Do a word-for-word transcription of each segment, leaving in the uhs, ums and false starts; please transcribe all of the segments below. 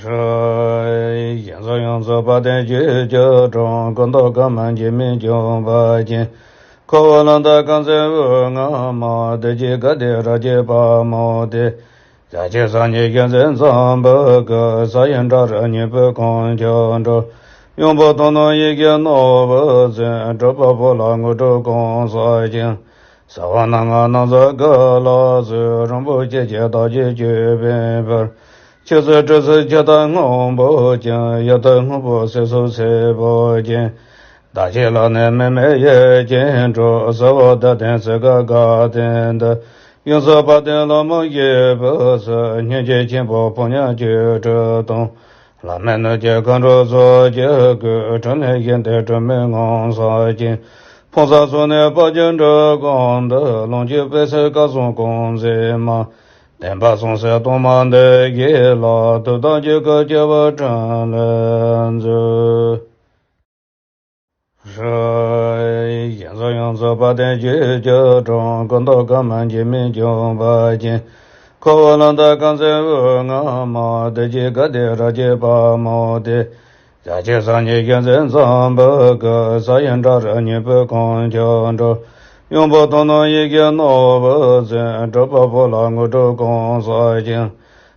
ཧྲཱིཿ། ཡོངས་སུ་ཡོངས་སུ་དཔལ་ལྡན་རྒྱུད་ཀྱི་གྲོང་། ཀུན་ཏུ་ཀུན་མ་འགྱུར་མེད་འབྱུང་བ་ཅན། ཁོ་བོ་ལ་ད་གང་ཚེ་འོད་ལྔ་མ། བདེ་གཤེགས་དགའ་ལྡན་རབ་རྒྱས་དཔལ་མོ་སྟེ། རྒྱ་ཆེ་སངས་རྒྱས་བསྐྱེད་མཛད་འཛམ་བུ་གླིང་། ས་ཡི་འབྲུ་རིགས་མཉེས་པའི་ཁོང་ཁྱོད་འགྲོ། ཡོན་པོ་དོན་ནོ་ཡི་གེ་རྣོ་བོས་མཛད། གྲུབ་པ་པོ་ལ་དངོས་གྲུབ་གང་ཟག་ཀྱང་། གསལ་བ་སྣ་ལྔ་སྣང་གསལ་གྱི་ལག་རྩལ། རིན་པོ་ཆེ་བརྒྱ་རྟགས་ཀྱི་ཅོད་པན་ཕུལ། ཆོས་སྲིད་གྲོལ་སྲིད་ཆོས་དང་སྔོན་པོ་ཀུན། ཡུལ་དུ་སྔོན་པོ་སྲིད་མཚོ་སེར་པོ་ཅན། བདག་གཅིག་ལ་ནི་མི་དམིགས་ཡིད་ཀྱིས་འགྲོ། གསལ་བ་དག་ལྡན་ཚིག་གི་དགའ་སྟོན་འདི། ཡོངས་སུ་དཔལ་ལྡན་ལྷ་མོ་ཡི་བུས་སུ། སྙིང་རྗེ་ཆེན་པོ་ཕོ་ཉ་ཆོ་འཕྲུལ་དང་། ལྷ་མི་ནུས་ཀྱི་མཁའ་འགྲོ་ཚོགས་ཀྱིས་བསྐུལ། འཕྲིན་ལས་བཞིན་ཏེ་སྒྲོན་མེའི་ངང་སངས་ཤིང་། ཕུང་གསར་ཚོགས་ནི་དཔལ་གྱི་འབྲུ་གུང་འདི། ལོངས་སྤྱོད་པའི་ཚེ་སྐལ་བཟང་གང་མཛད་མ། བདེན་པ་གསུང་སའི་གཏོར་མ་འདི་ཡི་ལག། ཐུགས་དམ་རྒྱུད་བསྐུལ་སྐྱེ་བོ་ཕྲིན་ལས་མཛོད། ཧྲཱིཿ། ཡོངས་སུ་ཡོངས་སུ་དཔལ་ལྡན་རྒྱུད་ཀྱི་གྲོང་། ཀུན་ཏུ་ཀུན་མ་འགྱུར་མེད་འབྱུང་བ་ཅན། ཁོ་བོ་ལ་ད་གང་ཚེ་འོད་ལྔ་མ། བདེ་གཤེགས་དགའ་ལྡན་རབ་རྒྱས་དཔལ་མོ་སྟེ། རྒྱ་ཆེ་སངས་རྒྱས་བསྐྱེད་མཛད་འཛམ་བུ་གླིང་། ས་ཡི་འབྲུ་རིགས་མཉེས་པའི་ཁོང་ཁྱོད་འགྲོ། ཡོན་པོ་དོན་ནོ་ཡི་གེ་རྣོ་བོས་མཛད། གྲུབ་པ་པོ་ལ་དངོས་གྲུབ་གང་ཟག་ཀྱང་།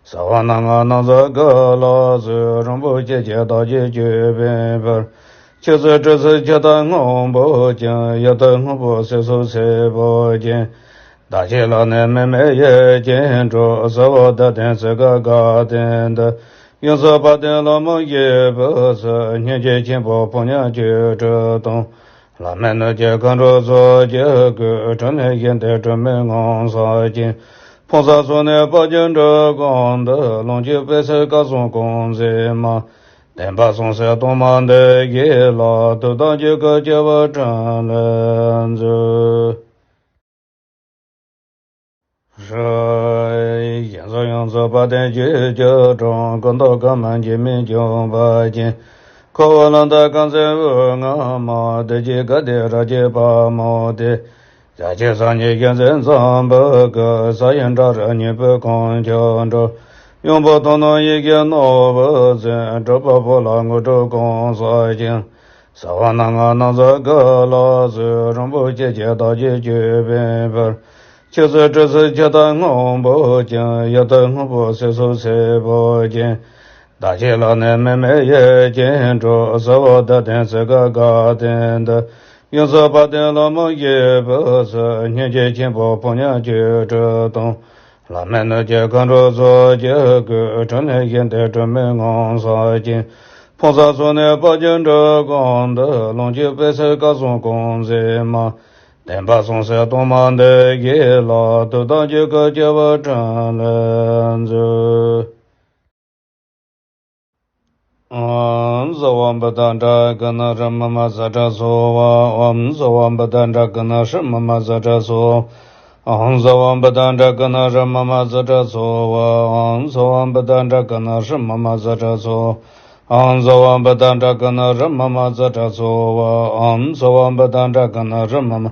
གསལ་བ་སྣ་ལྔ་སྣང་གསལ་གྱི་ལག་རྩལ། རིན་པོ་ཆེ་བརྒྱ་རྟགས་ཀྱི་ཅོད་པན་ཕུལ། ཆོས་སྲིད་གྲོལ་སྲིད་ཆོས་དང་སྔོན་པོ་ཀུན། ཡུལ་དུ་སྔོན་པོ་སྲིད་མཚོ་སེར་པོ་ཅན། བདག་གཅིག་ལ་ནི་མི་དམིགས་ཡིད་ཀྱིས་འགྲོ། གསལ་བ་དག་ལྡན་ཚིག་གི་དགའ་སྟོན་འདི། ཡོངས་སུ་དཔལ་ལྡན་ལྷ་མོ་ཡི་བུས་སུ། སྙིང་རྗེ་ཆེན་པོ་ཕོ་ཉ་ཆོ་འཕྲུལ་དང་། ལྷ་མི་ནུས་ཀྱི་མཁའ་འགྲོ་ཚོགས་ཀྱིས་བསྐུལ། འཕྲིན་ལས་བཞིན་ཏེ་སྒྲོན་མེའི་ངང་སངས་ཤིང་། ཕུང་གསར་ཚོགས་ནི་དཔལ་གྱི་འབྲུ་གུང་འདི། ལོངས་སྤྱོད་པའི་ཚེ་སྐལ་བཟང་གང་མཛད་མ། བདེན་པ་གསུང་སའི་གཏོར་མ་འདི་ཡི་ལག། ཐུགས་དམ་རྒྱུད་བསྐུལ་སྐྱེ་བོ་ཕྲིན་ལས་མཛོད། ཧྲཱིཿ། ཡོངས་སུ་ཡོངས་སུ་དཔལ་ལྡན་རྒྱུད་ཀྱི་གྲོང་། ཀུན་ཏུ་ཀུན་མ་འགྱུར་མེད་འབྱུང་བ་ཅན། ཁོ་བོ་ལ་ད་གང་ཚེ་འོད་ལྔ་མ། བདེ་གཤེགས་དགའ་ལྡན་རབ་རྒྱས་དཔལ་མོ་སྟེ། རྒྱ་ཆེ་སངས་རྒྱས་བསྐྱེད་མཛད་འཛམ་བུ་གླིང་། ས་ཡི་འབྲུ་རིགས་མཉེས་པའི་ཁོང་ཁྱོད་འགྲོ། ཡོན་པོ་དོན་ནོ་ཡི་གེ་རྣོ་བོས་མཛད། གྲུབ་པ་པོ་ལ་དངོས་གྲུབ་གང་ཟག་ཀྱང་། གསལ་བ་སྣ་ལྔ་སྣང་གསལ་གྱི་ལག་རྩལ། རིན་པོ་ཆེ་བརྒྱ་རྟགས་ཀྱི་ཅོད་པན་ཕུལ། ཆོས་སྲིད་གྲོལ་སྲིད་ཆོས་དང་སྔོན་པོ་ཀུན། ཡུལ་དུ་སྔོན་པོ་སྲིད་མཚོ་སེར་པོ་ཅན། བདག་གཅིག་ལ་ནི་མི་དམིགས་ཡིད་ཀྱིས་འགྲོ། གསལ་བ་དག་ལྡན་ཚིག་གི་དགའ་སྟོན་འདི། ཡོངས་སུ་དཔལ་ལྡན་ལྷ་མོ་ཡི་བུས་སུ། སྙིང་རྗེ་ཆེན་པོ་ཕོ་ཉ་ཆོ་འཕྲུལ་དང་། ལྷ་མི་ནུས་ཀྱི་མཁའ་འགྲོ་ཚོགས་ཀྱིས་བསྐུལ། འཕྲིན་ལས་བཞིན་ཏེ་སྒྲོན་མེའི་ངང་སངས་ཤིང་། ཕུང་གསར་ཚོགས་ནི་དཔལ་གྱི་འབྲུ་གུང་འདི། ལོངས་སྤྱོད་པའི་ཚེ་སྐལ་བཟང་གང་མཛད་མ། བདེན་པ་གསུང་སའི་གཏོར་མ་འདི་ཡི་ལག། ཐུགས་དམ་རྒྱུད་བསྐུལ་སྐྱེ་བོ་ཕྲིན་ལས་མཛོད། ཨོཾ་གསལ་བ་བུདྡྷ་ཏྲཱི་ཀ་ཎ་རི་མ་མ་ཙ་ཏྲ་སྭཱ་ཧཱ། ཨོཾ་གསལ་བ་བུདྡྷ་ཏྲཱི་ཀ་ཎ་རི་མ་མ་ཙ་ཏྲ་སྭཱ་ཧཱ། ཨོཾ་གསལ་བ་བུདྡྷ་ཏྲཱི་ཀ་ཎ་རི་མ་མ་ཙ་ཏྲ་སྭཱ་ཧཱ། ཨོཾ་གསལ་བ་བུདྡྷ་ཏྲཱི་ཀ་ཎ་རི་མ་མ་ཙ་ཏྲ་སྭཱ་ཧཱ། ཨོཾ་གསལ་བ་བུདྡྷ་ཏྲཱི་ཀ་ཎ་རི་མ་མ་ཙ་ཏྲ་སྭཱ་ཧཱ། ཨོཾ་གསལ་བ་བུདྡྷ་ཏྲཱི་ཀ་ཎ་རི་མ་མ་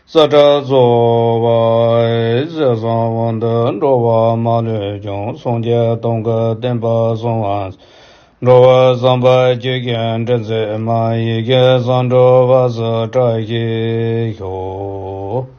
ཙ་ཏྲ་སྭཱ་ཧཱ། ཟས་གསང་བ་འདི་འགྲོ་བ་མ་ལུས་ཀྱང་། སངས་རྒྱས་སྟོང་གི་བསྟན་པ་བསྲུང་བར། འགྲོ་བ་བསམ་པ་ཆོས་ཀྱི་སྒྲིབ་མཛད་མ། ཡི་གེ་གསུམ་འགྲོ་བ་སུ་བཀྲ་ཤིས་ཤོག།